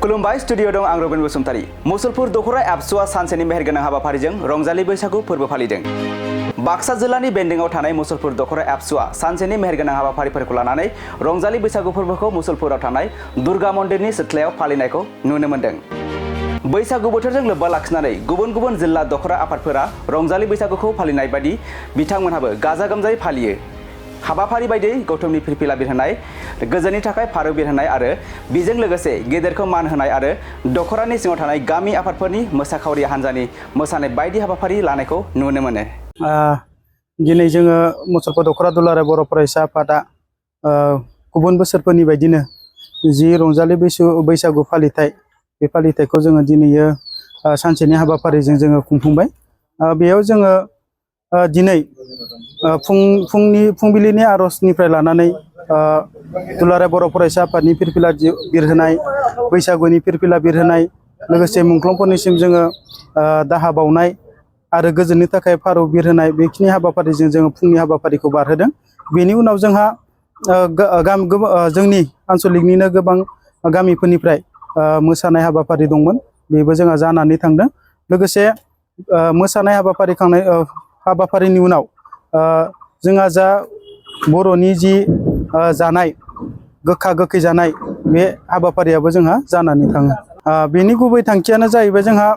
खुलुमबाय स्टुडियो दं आं रबिन बसुमतारी। मुसलपुर दख'र एबसुआ सानसेनि मेहेरगोनां हाबाफारिजों रंजालि बैसागु फोरबो फालिदों। बाक्सा जिल्लानि बेन्दोंआव थानाय मुसलपुर दख'र एबसुआ सानसेनि मेहेरगोनां हाबाफारिफोरखौ लानानै रंजालि बैसागु फोरबोखौ मुसलपुराव थानाय दुर्गा मन्दिरनि सिथ्लायाव फालिनायखौ नुनो मोन्दों। बैसागु बोथोरजों लोब्बा लाखिनानै गुबुन गुबुन जिल्ला दख'रा आफादफोरा रंजालि बैसागुखौ फालिनाय बायदि बिथांमोनहाबो गाजा गोमजायै फालियो। हाबाफारि बायदियै गौतमनि फिरफिला बिरहोनाय, गोजोननि थाखाय फारौ बिरहोनाय आरो बेजों लोगोसे गेदेरखौ मान होनाय आरो दख'रानि सिङाव थानाय गामि आफादफोरनि मोसाखावरि हान्जानि मोसानाय बायदि हाबाफारि लानायखौ नुनो मोनो। दिनै जोङो मुसलपुर दख'रा दुलाराय बर' फरायसा आफादा गुबुन बोसोरफोरनि बायदिनो जि रंजालि बैसागु फालिथाय बे फालिथायखौ जोङो दिनैयो सानसेनि हाबाफारिजों जोङो खुंफुंबाय। बेयाव जोङो दिनै फुंबिलिनि आर'जनिफ्राय लानानै दुलाराय बर' फरायसा आफादनि फिरफिला बिरहोनाय, बैसागुनि फिरफिला बिरहोनाय, लोगोसे मुंख्लंफोरनिसिम जोङो दाहा बावनाय आरो गोजोननि थाखाय फारौ बिरहोनाय बेखिनि हाबाफारिजों जोङो फुंनि हाबाफारिखौ बारहोदों। बेनि उनाव जोंहा जोंनि आन्सलिकनिनो गोबां गामिफोरनिफ्राय मोसानाय हाबाफारि दंमोन, बेबो जोंहा जानानै थांदों। लोगोसे मोसानाय हाबाफारिनि उनाव जोंहा जा बर'नि जि जानाय गोखा गोखै जानाय बे हाबाफारियाबो जोंहा जानानै थाङो। बेनि गुबै थांखियानो जाहैबाय जोंहा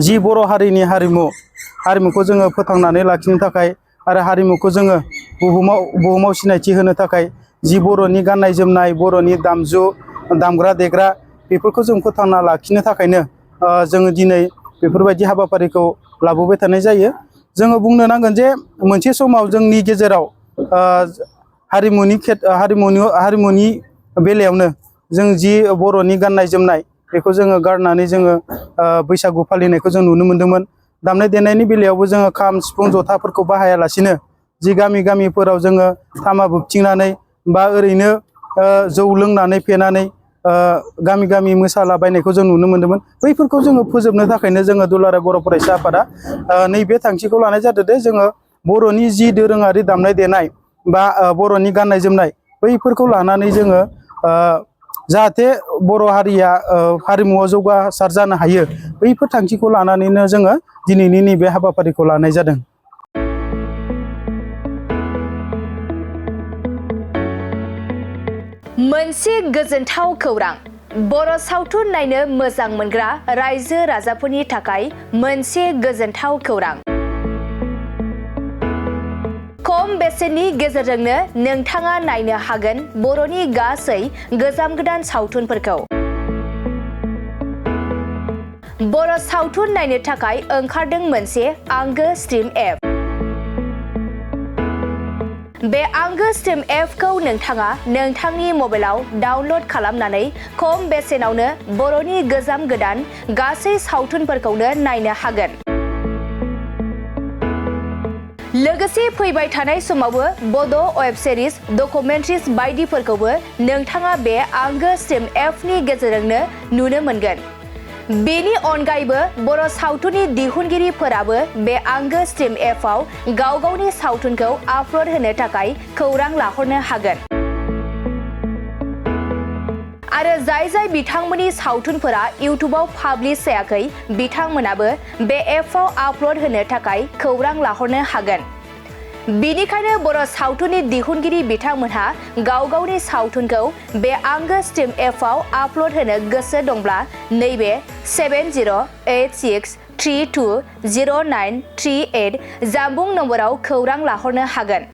जि बर' हारिनि हारिमुखौ जोङो फोथांनानै लाखिनो थाखाय आरो हारिमुखौ जोङो बुहुमाव सिनायथि होनो थाखाय जि बर'नि गाननाय जोमनाय, बर'नि दामजु दामग्रा देग्रा बेफोरखौ जों फोथांना लाखिनो थाखायनो जोङो दिनै बेफोरबायदि हाबाफारिखौ लाबोबाय थानाय जायो। जोङो बुंनो नांगोन जे मोनसे समाव जोंनि गेजेराव हारिमुनि बेलायावनो जों जि बर'नि गाननाय जोमनाय बेखौ जोङो गारनानै जोङो बैसागु फालिनायखौ जों नुनो मोन्दोंमोन। दामनाय देनायनि बेलायावबो जोङो खाम, सिफुं, जथाफोरखौ बाहायालासिनो जि गामिफोराव जोङो थामा बुबथिंनानै बा ओरैनो जौ लोंनानै फेनानै गामि मोसालाबायनायखौ जों नुनो मोन्दोंमोन। बैफोरखौ जोङो फोजोबनो थाखायनो जोङो दुलाराय बर' फरायसा आफादा नैबे थांखिखौ लानाय जादों दे जोङो बर'नि जि दोरोङारि दामनाय देनाय बा बर'नि गाननाय जोमनाय बैफोरखौ लानानै जोङो जाहाथे बर' हारिया हारिमुआव जौगासार जानो हायो, बैफोर थांखिखौ लानानैनो जोङो दिनैनि नैबे हाबाफारिखौ लानाय जादों। मोनसे गोजोनथाव खौरां, बर' सावथुन नायनो मोजां मोनग्रा रायजो राजाफोरनि थाखाय मोनसे गोजोनथाव खौरां। खम बेसेननि गेजेरजोंनो नोंथाङा नायनो हागोन बर'नि गासै गोजाम गोदान सावथुनफोरखौ। बर' सावथुन नायनो थाखाय ओंखारदों मोनसे आंगो स्ट्रिम एप। बे आंगो स्ट्रिम एपखौ नोंथाङा नोंथांनि मबाइलाव डाउनलड खालामनानै खम बेसेनावनो बर'नि गोजाम गोदान गासै सावथुनफोरखौनो नायनो हागोन। लोगोसे फैबाय थानाय समावबो बड' वेब सिरिज, डकुमेन्ट्रिज बायदिफोरखौबो नोंथाङा बे आंगो स्ट्रिम एपनि गेजेरजोंनो नुनो मोनगोन। बेनि अनगायैबो बर' सावथुननि दिहुनगिरिफोराबो बे आंगो स्ट्रिम एपआव गाव गावनि सावथुनखौ आपल'ड होनो थाखाय खौरां लाहरनो हागोन। आरो जाय बिथांमोननि सावथुनफोरा इउटुबाव पाब्लिश जायाखै बिथांमोनाबो बे एपआव आपल'ड होनो थाखाय खौरां लाहरनो हागोन। बेनिखायनो बर' सावथुननि दिहुनगिरि बिथांमोनहा गाव गावनि सावथुनखौ बे आंगो स्ट्रिम एपआव आपल'ड होनो गोसो दंब्ला नैबे 7086320938 जानबुं नम्बराव खौरां लाहरनो हागोन।